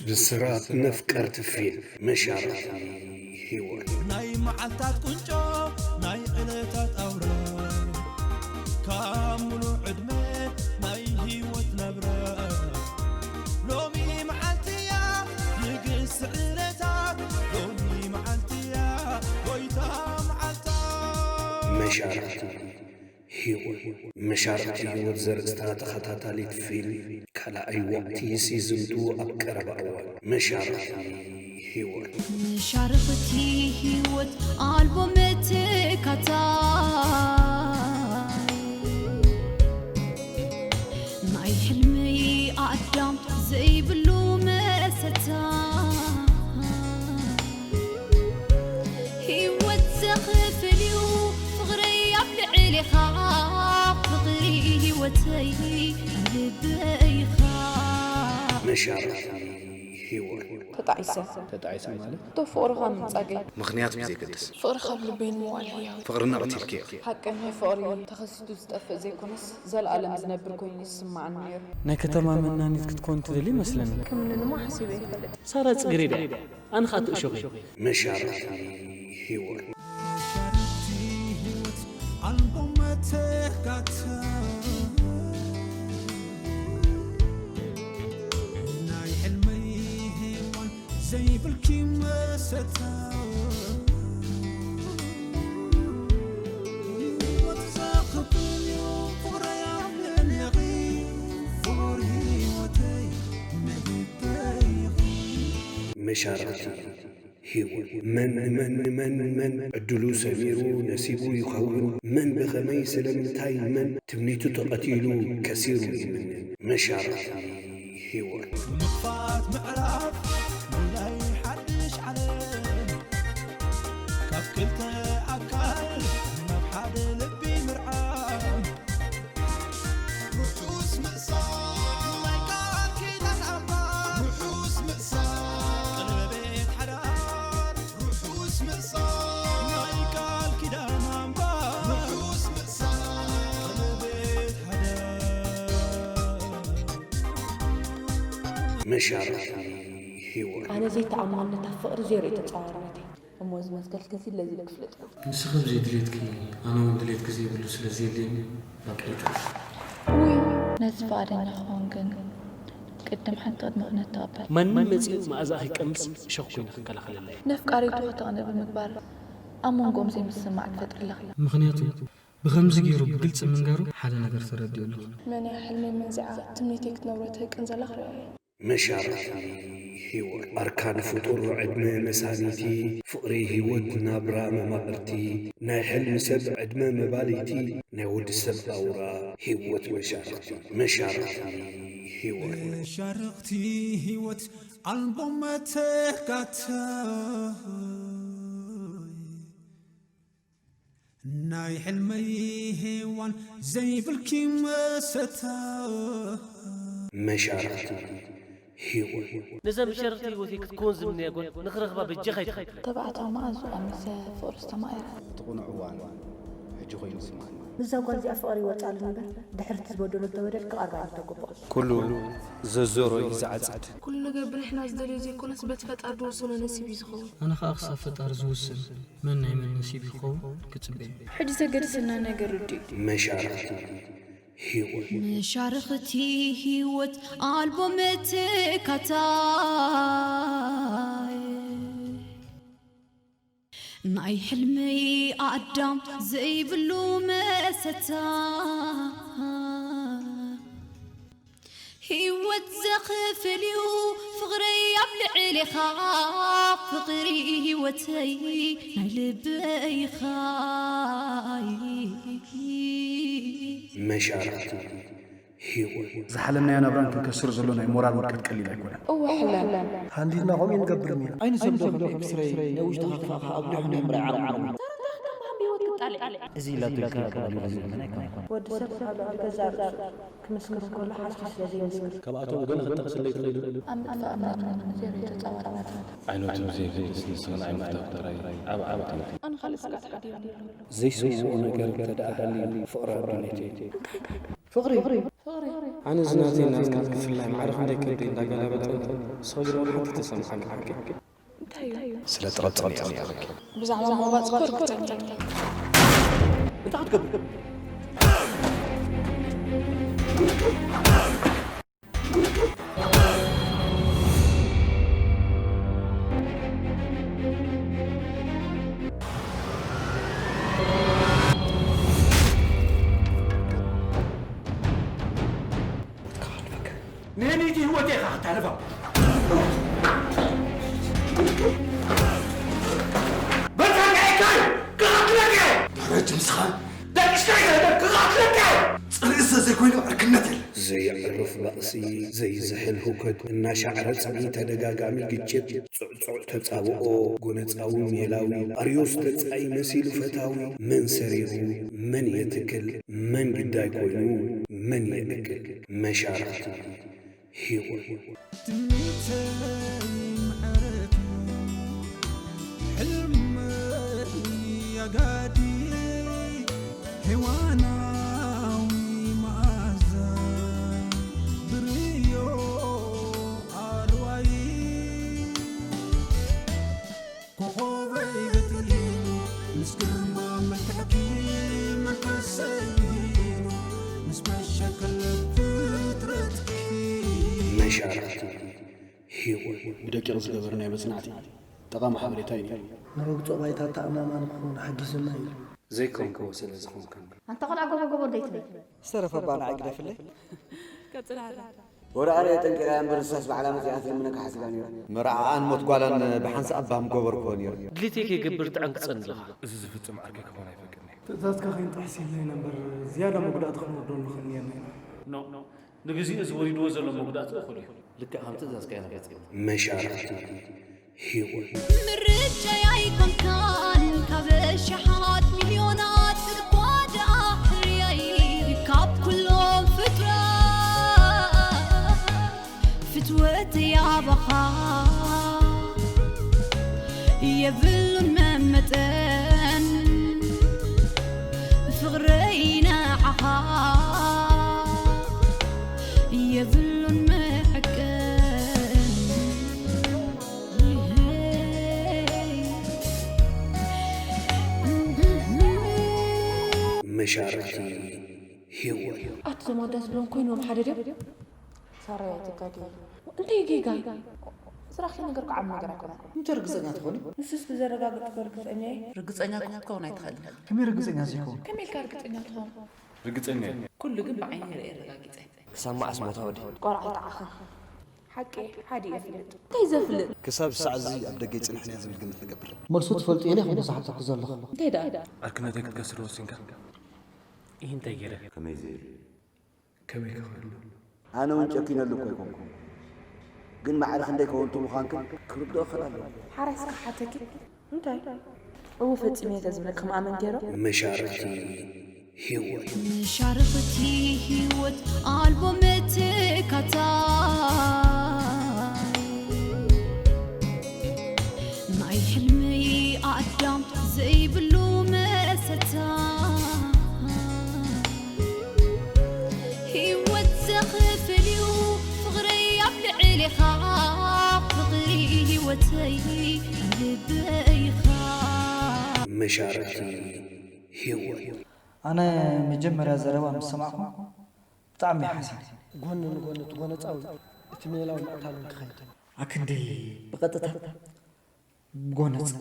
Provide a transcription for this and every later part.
ብስራት መፍቀርቲ ፊልም መሻርኽቲ ህይወት። ናይ መዓልታት ቁንጮ፣ ናይ ዕለታት ኣውራ፣ ካብ ሙሉእ ዕድመ ናይ ህይወት ናብራ። ሎሚ መዓልቲ እያ ንግስቲ ዕለታት፣ ሎሚ መዓልቲ እያ ጎይታ መዓልታ። መሻርኽቲ ህይወት። መሻርኽቲ ህይወት ዘርእስታ ተኸታታሊት ፊልም ካልኣይ ወቕቲ ሲዝን ቱ ኣብ ቀረባ እዋን። መሻርኽቲ ህይወት። መሻርኽቲ ህይወት ኣልቦ መተካታይ፣ ናይ ሕልመይ ኣዳም ዘይብሉ መሰታ። ህይወት ዘኽፍል እዩ ፍቕረይ ኣብ ልዕሌኻ፣ ፍቕሪ ህይወተይ ልበይኻ። መሻርኽቲ ህይወት። ተጣዒሰ። ተጣዒሰ ማለት? እቶ ፍቕርኻ ምንጻገይ። ምኽንያት ብዘይገድስ። ፍቕሪ ካብ ልበይ ንምዋል ህያው። ፍቕርና ቀቲልክዮ። ሓቀኛ ፍቕሪ ተኸሲቱ ዝጠፍእ ዘይኮነስ ዘለኣለም ዝነብር ኮይኑ ይስማዓኒ ነይሩ። ናይ ከተማ መናኒት ክትኮን ትደሊ ይመስለኒ። ከም ንንሞ ሓሲበ ይፈልጥ። ሳራ ጽግሬዳ እያ። ኣነ ኸኣ እቲ እሾኽ እየ። መሻርኽቲ ህይወት። መሻርኽቲ ህይወት ኣልቦ መተካእታ፣ ናይ ሕልመይ ሄዋን ዘይብልኪ መሰታ። ህይወት ዘኽብር እዩ ፍቕረይ ኣብ ልዕሌኺ፣ ፍቕሪ ህይወተይ መሂበይኺ። መሻርኽቲ ህይወት። መን ንመን ንመን ንመን ዕድሉ ሰሚሩ ነሲቡ ይኸውን? መን ብኸመይ ስለምንታይ መን ትምኒቱ ተቐቲሉ ከሲሩ ይምንን? መሻርኽቲ ህይወት። ምኽፋት ምዕራፍ ናይ ሓድሽ ዓለም፣ ካብ ክልተ ኣካል ናብ ሓደ ልቢ ምርዓም። ርሑስ ምእሳር ናይ ቃል ኪዳን ኣምባር፣ ርሑስ ምእሳር ቀለቤት ሓዳር፣ ርሑስ ምእሳር ናይ ቃል ኪዳን ኣምባር፣ ርሑስ ምእሳር ቀለቤት ሓዳር። መሻርኽቲ ህይወት። ኣነ ዘይተኣማንነት ኣብ ፍቕሪ ዜሮ እዩ ተጻዋርነተይ። እሞ እዚ መትከልኪ እዚ ለዚ ክፍለጥ እዩ። ንስኺ ብዘይ ድሌትኪ፣ ኣነ እውን ድሌትኪ ዘይብሉ ስለ ዘየድልየኒ፣ በቂዑ። ውይ! ነዚ ፍቓደኛ ክኸውን ግን፣ ቅድም ሓንቲ ቅድመ ኩነት ተቐበል። ማንም መጺኡ መኣዛኣ ከይቀምስ እሾኽ ኮይኑ ክከላኸለለይ። ነፍቃሪቱ ከተቕንእ ብምግባር፣ ኣብ መንጎኦም ዘይምስምማዕ ትፈጥሪ ኣለኺ። ምኽንያቱ፣ ብኸምዚ ገይሩ ብግልጺ ምንጋሩ ሓደ ነገር ተረዲኡ ኣለኹ። መን እያ ሕልመይ መንዚዓ ትምኒተይ ክትነብሮ ትህቅን ዘላ ክሪኦ እየ። መሻርኽቲ ህይወት። ኣርካን ፍጡር ዕድመ መሳኒቲ፣ ፍቕሪ ህይወት ናብራ መማቕርቲ፣ ናይ ሕልሚ ሰብ ዕድመ መባልይቲ፣ ናይ ወዲ ሰብ ኣውራ ህይወት መሻርኽቲ። መሻርኽቲ ህይወት። መሻርኽቲ ህይወት ኣልቦ መተካእታ፣ ናይ ሕልመይ ሄዋን ዘይብልኪ መሰታ። መሻርኽቲ ህይወት። ነዛ መሻርኽቲ ህይወተይ ክትከውን ዝምነያ ጓል ንኽረኽባ በጃኻ ኣይትኸልክለኒ። ተባዕታዊ መኣዝኡ ኣሚሰ ፍቕሪ ዝተማእረ። እቲ ቅኑዕ እዋን ሕጂ ኮይኑ ይስምዓኒ። ምስዛ ጓል እዚኣ ፍቕሪ ይወጽኣሉ እምበር፣ ድሕርቲ ዝበደሎ ተበደል ክቐርብ ኣይምተግብኦን። ኩሉ ዘዞሮ እዩ ዝዓጽድ። ኩሉ ነገር ብንሕና ዝደልዮ ዘይኮነስ፣ በቲ ፈጣሪ ዝወሰኖ ነሲብ እዩ ዝኸውን። ኣነ ኸኣ ክሳብ ፈጣሪ ዝውስን መን ናይ መን ነሲብ ይኸውን ክጽበ እዩ። ሕጂ ዘገድሰና ነገር ርዱእ እዩ። መሻርኽቲ ህይወት። መሻርኽቲ ህይወት ኣልቦ መተካእታ፣ ናይ ሕልመይ ኣዳም ዘይብሉ መሰታ። ህይወት ዘኽፍል እዩ ፍቕረይ ኣብ ልዕሌኻ፣ ፍቕሪ ህይወተይ ናይ ልበይ ኢኻ። መሻርኽቲ ህይወት። ዝሓለናዮ ናብራን ክንከስር ዘሎ ናይ ሞራል ውድቀት ቀሊል ኣይኮነን። እወ ሕለን። ሃንዲድና ከምኡ ንገብር ኢና። ኣይንሰምዶ ከም ኤክስረይ ናይ ውሽጥኻ ክፋእኻ ኣጉሊሑ ናይ ምርኣይ ዓቕሚ ኣለዎ። እዚ ኢላቶ ኢልካ ቀሊል ዝእመን ኣይኮነን። ወዲ ሰብ ካብ ልዕሊ ገዛእ ርእሱ ክምስክር እንከሎ ሓስኪ ስለ ዘይምስክር። ካብኣቶም ገለ ክትጠቕስለይ ትኽእሊ ዶ? ኣብ ምጥፋእ እምነትና ዜሮ እዩ ተጻዋርነት። ዓይነቱ ብዘየገድስ ንስኽን ኣይምፍታው ጥራይ ዓቢ ዓወት እዩ። ኣነ ካልእ ስግኣት ሓዲሩ ኣሎ። ዘይስምዖ ነገር እንተ ደኣ ሃልዩ ፍቕሪ ኣብ ድሌተይ። ፍቕሪ፣ ኣነ ዝናተይ ናትካ ክፍላይ ማዕረ ክንደይ ከብደይ እንዳገላበጠ፣ ንስኺ ግን ወላ ሓንቲ ተሰምዓኒ ሓቂ። እንታይ እዩ? ስለ ጥቐጥቕኒ እየ። ብዛዕባ ምቕባጽ እኮ ርግጸኛ እየ። እንታይ ክትገብር? ንህንይቲ ህይወተይ ኢኻ ክተሕልፋ። በታኛይ ካይ ክቐትለካ እየ። ረጅም ስኻን ደቂስካ ይዘህደር ክቐትለካ እየ። ጽልኢ ስለ ዘይኮይኑ ዕርክነት የለን። ዘየዕርፍ ባእሲ፣ ዘይዝሕል ህውከት እናሻዕረ ጽምኢ ተደጋጋሚ ግጭት፣ ጽዕጹዕ ተጻብኦ፣ ጎነጻዊ ሜላዊ፣ ኣርዮስ ተጻይ መሲሉ ፈታዊ፣ መን ሰሪቑ፣ መን የትክል፣ መን ግዳይ ኮይኑ፣ መን የእክል፣ መሻርኽቲ ህይወት። ትምኒተይ ምዕረት ሕልመይ ኣጋዲ ሄዋናዊ መኣዛ ብርዮ ኣርዋይ ኮኾበይ በትሪ ምስ ግርማ መልክዕኪ መንፈሰይ ሂኑ ምስ መሸከለ ፍጥረትኪ መሻርኽቲ ህይወት። ብደቂቕ ዝገበርናዮ መጽናዕቲ ጠቓሚ ሓበሬታ እዩ ነይሩ። ንረግጾ ባይታ ኣተኣማማኒ ክኸውን ሓጊዙና እዩ። ዘይኮንክዎ ስለ ዝኾንክን። ኣንታ ቆልዓ ጎቦ ጎቦ እንዶ ኣይትበል። ዝተረፈ እባ ንዓይ ግደፍለይ። ወረ ኣረ ጠንቂራ እያ እምበር ንሳስ ባዕላ መጺኣ ክትልምነካ ሓሲባ ነይራ። መርዓኣን ሞት ጓላን ብሓንሳእ እባ ምገበርክዎ ነይሩ። ድሌተይ ከይገብር ትዕንቅጸኒ ኣለኻ። እዚ ዝፍጽም ዓርከይ ክኾን ኣይፈቅድን እየ። ትእዛዝካ ከይንጥሕስ ኢልና ኢና እምበር ዝያዳ መጉዳእቲ ክንወርዶ ንኽእል ነርና ኢና። ኖ፣ ንግዜኡ እዚ ወሪድዎ ዘሎ መጉዳእቲ እኹል እዩ። ልክዕ ከም ትእዛዝካ ኢና ፈጺምና። መሻርኽቲ ህይወት። ምርጫይ ኣይኮንካን ካብ ኣሽሓት ሚልዮናት እኳ ደኣ ሕርያይ ካብ ኩሎም ፍጡራት ፍትወተይ ኣባኻ የብሉን መመጠን ፍቕረይ ንዓኻ የብሉን መዐቀን። መሻርኽቲ ህይወት። ኣቲ እዞም ኣዳስ ብሎም ኮይኖም ሓደ ድዮም? ሳራይ ኣይትጋገይ። እንታይ ጌጋ? ስራሕኪ ነገር እኮ ዓቢ ነገር ኣይኮነን። እንተ ርግጸኛ ትኾኒ? ንሱስ ብዘረጋግጽ እኮ ርግጸኛ እየ። ርግጸኛ ክትከውን ኣይትኽእልን ኢኻ። ከመይ ርግጸኛ ዘይኮን? ከመይ ኢልካ ርግጸኛ ትኾን? ርግጸኛ እየ። ኩሉ ግን ብዓይኒ ርእየ ኣረጋጊጸ። ክሳብ መዓስ ሞታ ወዲ? ቆልዓ ይጥዓኻ። ሓቂ ሓዲ እየ እፈልጥ። እንታይ ዘፍልጥ? ክሳብ ሳዕ እዚ ኣብ ደገ ይጽንሕን እየ ዝብል ግምት ንገብር። መልሱ ትፈልጥዮ ኢለ ከም ዝሓተኩ ዘለኹ። እንታይ ደኣ? ዕርክነተይ ክትከስር ወሲንካ? ይህ እንታይ ገይረ? ከመይ ዘይሩ? ከመይ ክኽእል? ኣነ እውን ጨኪነሉ እኮ ኣይኮንኩን። ግን ማዕረ ክንደይ ከወንቱ ምዃንክን ክርድኦ ክኽእል ኣለዎ። ሓራይ እስከ ሓተኪ። እንታይ? እወ ፈጺመ እየ ተዝብለኪ ከም ኣመን ገይሮ? መሻርኽቲ ህይወት። መሻርኽቲ ህይወት ኣልቦ መተካታይ። ናይ ሕልመይ ኣዳም ዘይብሉ መሰታ። ህይወት ዘኽፍል እዩ ፍቕረይ ኣብ ልዕሌኻ፣ ፍቕሪ ህይወተይ ልበይኻ። መሻርኽቲ ህይወት። ኣነ መጀመርያ ዘረባ ምስ ሰማዕኩ ብጣዕሚ እየ ሓሲብ። ጎኒ ንጎኒ እቲ ጎነጻዊ እቲ ሜላዊ ምቕታልን ክኸይድ። ኣክንዲ ብቐጥታ ብጎነጽ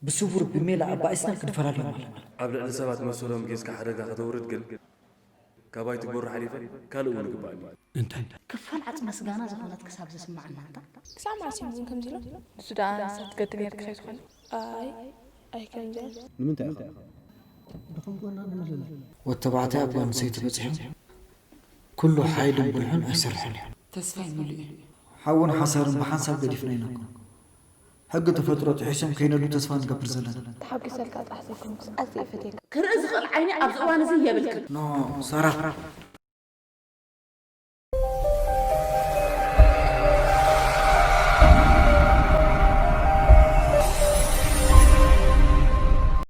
ብስውር ብሜላ ኣባኢስና ክንፈላልዮም ኣለና። ኣብ ልዕሊ ሰባት መሰሎም ጌዝካ ሓደጋ ከተውርድ ግን፣ ካባይ ትጎሪ ሓሊፈ ካልእ እውን ይግባኣኒ። እንታይ? ክፋል ዓጽመ ስጋና ዝኾነት ክሳብ ዝስምዓና እንታ። ክሳብ መዓስ እዮም ግን ከምዚ ኢሎም? ንሱ ደኣ ንሳ ትገድል ነይርኪ ከይትኾኒ? ኣይ፣ ኣይ ከምዚ እዮም። ንምንታይ ኢኻ? ብኸም ጎና ንምልላይ። ወዲ ተባዕታይ ኣብ ጓል ኣንስተይቲ በጺሑ ኩሉ ሓይሉን ብልሑን ኣይሰርሕን እዩ። ተስፋይ ምሉእ እዩ። ሓውን ሓሳርን ብሓንሳብ ገዲፍና ኢና እኮ። ሕጊ ተፈጥሮ ጥሒሶም ከይነዱ ተስፋ ንገብር ዘለና። ተሓጒሰልካ ጥራሕ ዘይኮንኩስ ኣዝየ እፈትየካ። ክርኢ ዝኽእል ዓይኒ ኣብዚ እዋን እዚ የብልክን። ኖ፣ ሳራ፣